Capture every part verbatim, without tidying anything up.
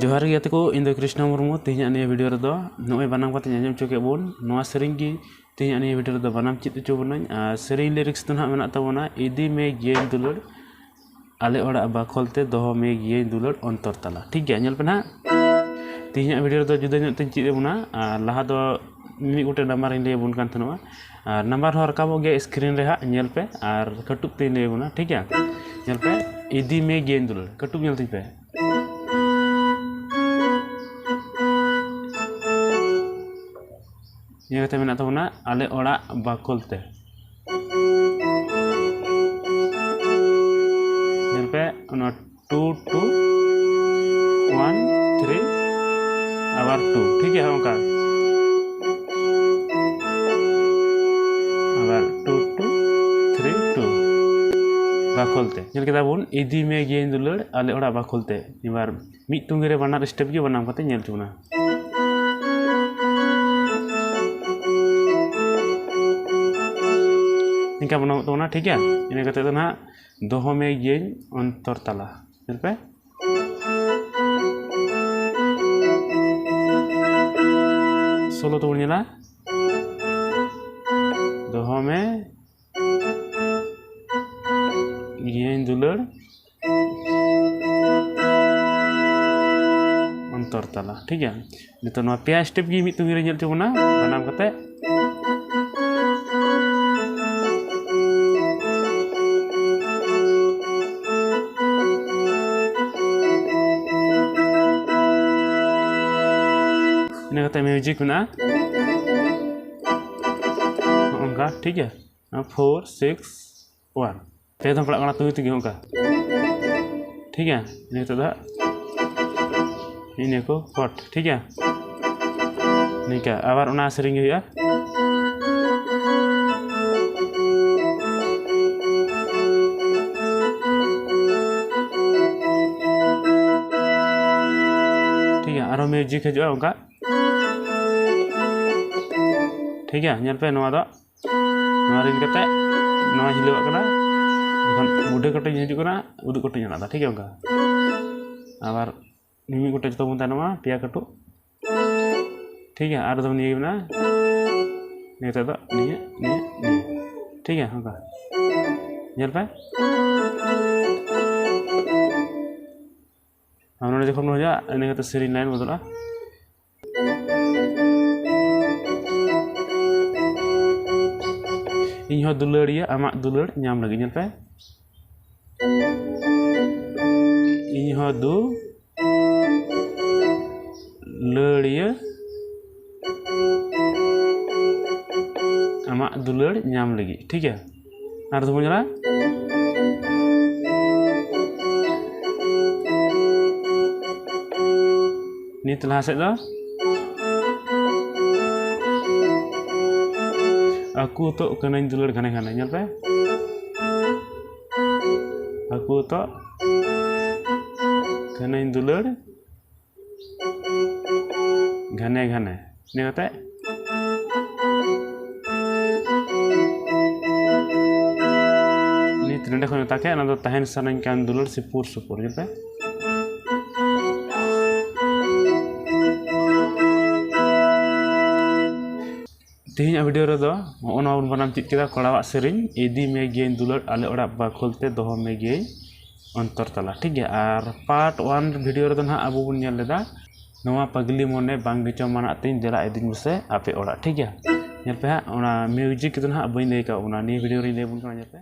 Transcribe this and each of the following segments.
ᱡᱚᱦᱟᱨ ᱜᱮ ᱜᱟᱛᱮ ᱠᱚ, ᱤᱧ ᱫᱚ ᱠᱨᱤᱥᱱᱚ ᱢᱩᱨᱢᱩ᱾ ᱛᱮᱦᱮᱧᱟᱜ ᱱᱤᱭᱟᱹ ᱵᱷᱤᱰᱤᱭᱳ ᱨᱮᱫᱚ ᱱᱚᱜᱼᱚᱭ ᱵᱟᱱᱟᱢ ᱠᱟᱛᱮᱧ ᱟᱸᱡᱚᱢ ᱦᱚᱪᱚ ᱠᱮᱫ ᱵᱚᱱ, ᱱᱚᱣᱟ ᱥᱮᱨᱮᱧ ᱜᱮ ᱛᱮᱦᱮᱧᱟᱜ ᱱᱤᱭᱟᱹ ᱵᱷᱤᱰᱤᱭᱳ ᱨᱮᱫᱚ ᱵᱟᱱᱟᱢ ᱪᱮᱫ ᱦᱚᱪᱚ ᱵᱚᱱᱟᱹᱧ᱾ ᱟᱨ ᱥᱮᱨᱮᱧ ᱞᱤᱨᱤᱠᱥ ᱫᱚ ᱱᱟᱦᱟᱜ ᱢᱮᱱᱟᱜ ᱛᱟᱵᱚᱱᱟ, ᱤᱫᱤ ᱢᱮ ᱜᱤᱭᱟᱹᱧ ᱫᱩᱞᱟᱹᱲ, ᱟᱞᱮ ᱚᱲᱟᱜ ᱵᱟᱠᱷᱳᱞ ᱛᱮ, ᱫᱚᱦᱚ ᱢᱮ ᱜᱤᱭᱟᱹᱧ ᱫᱩᱞᱟᱹᱲ ᱚᱱᱛᱚᱨ ᱛᱟᱞᱟ᱾ ᱴᱷᱤᱠ ᱜᱮᱭᱟ, ᱧᱮᱞ ᱯᱮ ᱱᱟᱦᱟᱜ, ᱛᱮᱦᱮᱧᱟᱜ ᱵᱷᱤᱰᱤᱭᱳ ᱨᱮᱫᱚ ᱡᱩᱫᱟᱹ ᱧᱚᱜ ᱛᱮᱧ ᱪᱮᱫ ᱟᱵᱚᱱᱟ᱾ ᱟᱨ ᱞᱟᱦᱟ ᱫᱚ ᱢᱤᱢᱤᱫ ᱜᱚᱴᱮᱡ ᱱᱟᱢᱵᱟᱨ ᱤᱧ ᱞᱟᱹᱭ ᱟᱵᱚᱱ ᱠᱟᱱ ᱛᱟᱦᱮᱱᱚᱜᱼᱟ, ᱟᱨ ᱱᱟᱢᱵᱟᱨ ᱦᱚᱸ ᱨᱟᱠᱟᱵᱚᱜ ᱜᱮᱭᱟ ᱥᱠᱨᱤᱱ ᱨᱮ ᱦᱟᱸᱜ, ᱧᱮᱞ ᱯᱮ᱾ ᱟᱨ ᱠᱟᱹᱴᱩᱵ ᱛᱮᱧ ᱞᱟᱹᱭ ᱟᱵᱚᱱᱟ, ᱴᱷᱤᱠ ᱜᱮᱭᱟ? ᱧᱮᱞ ᱯᱮ, ᱤᱫᱤ ᱢᱮ ᱜᱤᱭᱟᱹᱧ ᱫᱩᱞᱟᱹᱲ, ᱠᱟᱹᱴᱩᱵ ᱧᱮᱞ ᱛᱤᱧ ᱯᱮ᱾ ᱱᱤᱭᱟᱹ ᱠᱟᱛᱮ ᱢᱮᱱᱟᱜ ᱛᱟᱵᱚᱱᱟ ᱟᱞᱮ ᱚᱲᱟᱜ ᱵᱟᱠᱷᱳᱞ ᱛᱮ᱾ ᱧᱮᱞ ᱯᱮ, ᱚᱱᱟ ᱴᱩ ᱴᱩ ᱳᱣᱟᱱ ᱛᱷᱨᱤ, ᱟᱵᱟᱨ ᱴᱩ, ᱴᱷᱤᱠ ᱜᱮᱭᱟ, ᱚᱱᱠᱟ᱾ ᱟᱵᱟᱨ ᱴᱩ ᱴᱩ ᱛᱷᱨᱤ ᱴᱩ, ᱵᱟᱠᱷᱳᱞ ᱛᱮ᱾ ᱧᱮᱞ ᱠᱮᱫᱟ ᱵᱚᱱ, ᱤᱫᱤ ᱢᱮ ᱜᱤᱭᱟᱹᱧ ᱫᱩᱞᱟᱹᱲ ᱟᱞᱮ ᱚᱲᱟᱜ ᱵᱟᱠᱷᱳᱞ ᱛᱮ᱾ ᱮᱵᱟᱨ ᱢᱤᱫ ᱛᱩᱝᱜᱤ ᱨᱮ ᱵᱟᱱᱟᱨ ᱥᱴᱮᱯ ᱜᱮ ᱵᱟᱱᱟᱢ ᱠᱟᱛᱮ ᱧᱮᱞ ᱦᱚᱪᱚ ᱵᱚᱱᱟ᱾ ᱱᱤᱝᱠᱟ ᱵᱟᱱᱟᱢᱚᱜ ᱛᱟᱵᱚᱱᱟ, ᱴᱷᱤᱠ ᱜᱮᱭᱟ? ᱤᱱᱟᱹ ᱠᱟᱛᱮ ᱫᱚ ᱱᱟᱦᱟᱜ ᱫᱚᱦᱚ ᱢᱮ ᱜᱤᱭᱟᱹᱧ ᱚᱱᱛᱚᱨ ᱛᱟᱞᱟ᱾ ᱧᱮᱞ ᱯᱮ᱾ ᱥᱳᱞᱳ ᱛᱮᱵᱚᱱ ᱧᱮᱞᱟ᱾ ᱫᱚᱦᱚ ᱢᱮ ᱜᱤᱭᱟᱹᱧ ᱫᱩᱞᱟᱹᱲ ᱚᱱᱛᱚᱨ ᱛᱟᱞᱟ᱾ ᱴᱷᱤᱠ ᱜᱮᱭᱟ᱾ ᱱᱤᱛᱚᱜ ᱱᱚᱣᱟ ᱯᱮᱭᱟ ᱥᱴᱮᱯ ᱜᱮ ᱢᱤᱫ ᱛᱩᱢᱤ ᱨᱮ ᱧᱮᱞ ᱦᱚᱪᱚ ᱵᱚᱱᱟ ᱵᱟᱱᱟᱢ ᱠᱟᱛᱮ᱾ ᱤᱱᱟᱹ ᱠᱟᱛᱮ ᱢᱤᱭᱩᱡᱤᱠ ᱢᱮᱱᱟᱜᱼᱟ᱾ ᱱᱚᱜᱼᱚ ᱱᱚᱝᱠᱟ, ᱴᱷᱤᱠ ᱜᱮᱭᱟ᱾ ᱯᱷᱳᱨ ᱥᱤᱠᱥ ᱳᱣᱟᱱ, ᱯᱮ ᱫᱷᱟᱣ ᱯᱟᱲᱟᱜ ᱠᱟᱱᱟ ᱛᱩᱭ ᱛᱮᱜᱮ ᱚᱱᱠᱟ᱾ ᱴᱷᱤᱠ ᱜᱮᱭᱟ, ᱱᱤᱛᱚᱜ ᱫᱚ ᱦᱟᱸᱜ ᱱᱤᱭᱟᱹ ᱠᱚ ᱠᱚᱴ, ᱴᱷᱤᱠ ᱜᱮᱭᱟ᱾ ᱱᱤᱝᱠᱟ ᱟᱵᱟᱨ ᱚᱱᱟ ᱥᱮᱨᱮᱧ ᱜᱮ ᱦᱩᱭᱩᱜᱼᱟ᱾ ᱴᱷᱤᱠ ᱜᱮᱭᱟ, ᱟᱨᱦᱚᱸ ᱢᱤᱭᱩᱡᱤᱠ ᱦᱤᱡᱩᱜᱼᱟ ᱚᱱᱠᱟ᱾ ᱴᱷᱤᱠ ᱜᱮᱭᱟ, ᱧᱮᱞ ᱯᱮ ᱱᱚᱣᱟ ᱫᱚ ᱱᱚᱣᱟ ᱨᱤᱝ ᱠᱟᱛᱮ ᱱᱚᱣᱟ ᱦᱤᱞᱟᱹᱣᱟᱜ ᱠᱟᱱᱟ᱾ ᱡᱚᱠᱷᱚᱱ ᱵᱩᱰᱷᱟᱹ ᱠᱟᱹᱴᱩᱵ ᱦᱤᱡᱩᱜ ᱠᱟᱱᱟ, ᱩᱫᱩᱜ ᱠᱟᱹᱴᱩᱵ ᱟᱞᱟᱫᱟ, ᱴᱷᱤᱠ ᱜᱮᱭᱟ? ᱚᱱᱠᱟ ᱟᱵᱟᱨ ᱢᱤᱢᱤᱫ ᱜᱚᱴᱮᱡ ᱡᱚᱛᱚ ᱵᱚᱱ ᱛᱟᱭᱱᱚᱢᱟ, ᱯᱮᱭᱟ ᱠᱟᱹᱴᱩᱵ, ᱴᱷᱤᱠ ᱜᱮᱭᱟ? ᱟᱨ ᱫᱚ ᱱᱤᱭᱟᱹ ᱜᱮ ᱢᱮᱱᱟᱜᱼᱟ, ᱱᱤᱭᱟᱹ ᱛᱮᱫᱚ ᱱᱤᱭᱟᱹ, ᱱᱤᱭᱟᱹ, ᱱᱤᱭᱟᱹ, ᱴᱷᱤᱠ ᱜᱮᱭᱟ? ᱚᱱᱠᱟ ᱧᱮᱞ ᱯᱮ᱾ ᱟᱨ ᱱᱚᱰᱮ ᱡᱚᱠᱷᱚᱱ ᱵᱚᱱ ᱦᱤᱡᱩᱜᱼᱟ, ᱤᱱᱟᱹ ᱠᱟᱛᱮ ᱥᱮᱨᱮᱧ ᱞᱟᱭᱤᱱ ᱵᱚᱫᱚᱞᱚᱜᱼᱟ᱾ ᱤᱧ ᱦᱚᱸ ᱫᱩᱞᱟᱹᱲᱤᱭᱟᱹ ᱟᱢᱟᱜ ᱫᱩᱞᱟᱹᱲ ᱧᱟᱢ ᱞᱟᱹᱜᱤᱫ, ᱧᱮᱞ ᱯᱮ᱾ ᱤᱧ ᱦᱚᱸ ᱫᱩᱞᱟᱹᱲᱤᱭᱟᱹ ᱟᱢᱟᱜ ᱫᱩᱞᱟᱹᱲ ᱧᱟᱢ ᱞᱟᱹᱜᱤᱫ, ᱴᱷᱤᱠ ᱜᱮᱭᱟ? ᱟᱨ ᱫᱚᱵᱚᱱ ᱧᱮᱞᱟ᱾ ᱱᱤᱛ ᱞᱟᱦᱟ ᱥᱮᱫ ᱫᱚ ᱟᱹᱠᱩ ᱛᱚᱜ ᱠᱟᱹᱱᱟᱹᱧ ᱫᱩᱞᱟᱹᱲ ᱜᱷᱟᱱᱮ ᱜᱷᱟᱱᱮ, ᱧᱮᱞ ᱯᱮ᱾ ᱟᱹᱠᱩ ᱛᱚᱜ ᱠᱟᱹᱱᱟᱹᱧ ᱫᱩᱞᱟᱹᱲ ᱜᱷᱟᱱᱮ ᱜᱷᱟᱱᱮ᱾ ᱤᱱᱟᱹ ᱠᱟᱛᱮ ᱱᱤᱛ ᱱᱚᱰᱮ ᱠᱷᱚᱱ ᱢᱮᱛᱟ ᱠᱮᱫ, ᱚᱱᱟ ᱫᱚ ᱛᱟᱦᱮᱱ ᱥᱟᱱᱟᱧ ᱠᱟᱱ ᱫᱩᱞᱟᱹᱲ ᱥᱮ ᱯᱩᱨ ᱥᱩᱯᱩᱨ, ᱧᱮᱞ ᱯᱮ᱾ ᱛᱮᱦᱮᱧᱟᱜ ᱵᱷᱤᱰᱤᱭᱳ ᱨᱮᱫᱚ ᱱᱚᱜᱼᱚ ᱱᱚᱣᱟ ᱵᱚᱱ ᱵᱟᱱᱟᱢ ᱪᱮᱫ ᱠᱮᱫᱟ, ᱠᱚᱲᱟᱣᱟᱜ ᱥᱮᱨᱮᱧ, ᱤᱫᱤ ᱢᱮ ᱜᱤᱭᱟᱹᱧ ᱫᱩᱞᱟᱹᱲ ᱟᱞᱮ ᱚᱲᱟᱜ ᱵᱟᱠᱷᱳᱞ ᱛᱮ, ᱫᱚᱦᱚ ᱢᱮ ᱜᱤᱭᱟᱹᱧ ᱚᱱᱛᱚᱨ ᱛᱟᱞᱟ, ᱴᱷᱤᱠ ᱜᱮᱭᱟ᱾ ᱟᱨ ᱯᱟᱨᱴ ᱳᱣᱟᱱ ᱵᱷᱤᱰᱤᱭᱳ ᱨᱮᱫᱚ ᱱᱟᱦᱟᱜ ᱟᱵᱚ ᱵᱚᱱ ᱧᱮᱞ ᱞᱮᱫᱟ ᱱᱚᱣᱟ ᱯᱟᱜᱽᱞᱤ ᱢᱚᱱᱮ ᱵᱟᱝ ᱜᱮᱪᱚ ᱢᱟᱱᱟᱜ ᱛᱤᱧ, ᱫᱮᱞᱟ ᱤᱫᱤᱧ ᱢᱮᱥᱮ ᱟᱯᱮ ᱚᱲᱟᱜ, ᱴᱷᱤᱠ ᱜᱮᱭᱟ? ᱧᱮᱞ ᱯᱮ ᱦᱟᱸᱜ, ᱚᱱᱟ ᱢᱤᱭᱩᱡᱤᱠ ᱫᱚ ᱱᱟᱦᱟᱜ ᱵᱟᱹᱧ ᱞᱟᱹᱭ ᱠᱟᱜ ᱵᱚᱱᱟ, ᱱᱤᱭᱟᱹ ᱵᱷᱤᱰᱤᱭᱳ ᱨᱤᱧ ᱞᱟᱹᱭ ᱟᱵᱚᱱ ᱠᱟᱱᱟ, ᱧᱮᱞ ᱯᱮ᱾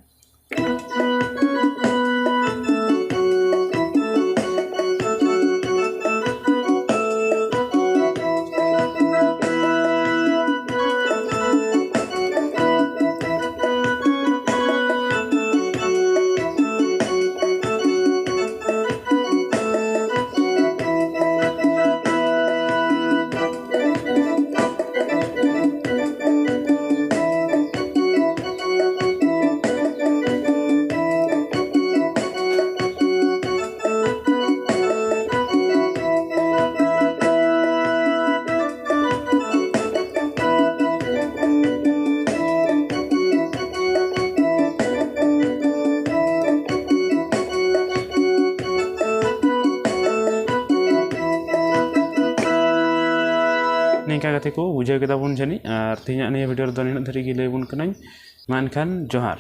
ᱱᱤᱝᱠᱟ ᱜᱟᱛᱮ ᱠᱚ, ᱵᱩᱡᱷᱟᱹᱣ ᱠᱮᱫᱟ ᱵᱚᱱ ᱡᱟᱹᱱᱤᱡ᱾ ᱟᱨ ᱛᱮᱦᱮᱧᱟᱜ ᱱᱤᱭᱟᱹ ᱵᱷᱤᱰᱤᱭᱳ ᱨᱮᱫᱚ ᱱᱤᱱᱟᱹᱜ ᱫᱷᱟᱹᱨᱤᱡ ᱜᱮ ᱞᱟᱹᱭ ᱟᱵᱚᱱ ᱠᱟᱹᱱᱟᱹᱧ᱾ ᱢᱟ ᱮᱱᱠᱷᱟᱱ ᱡᱚᱦᱟᱨ᱾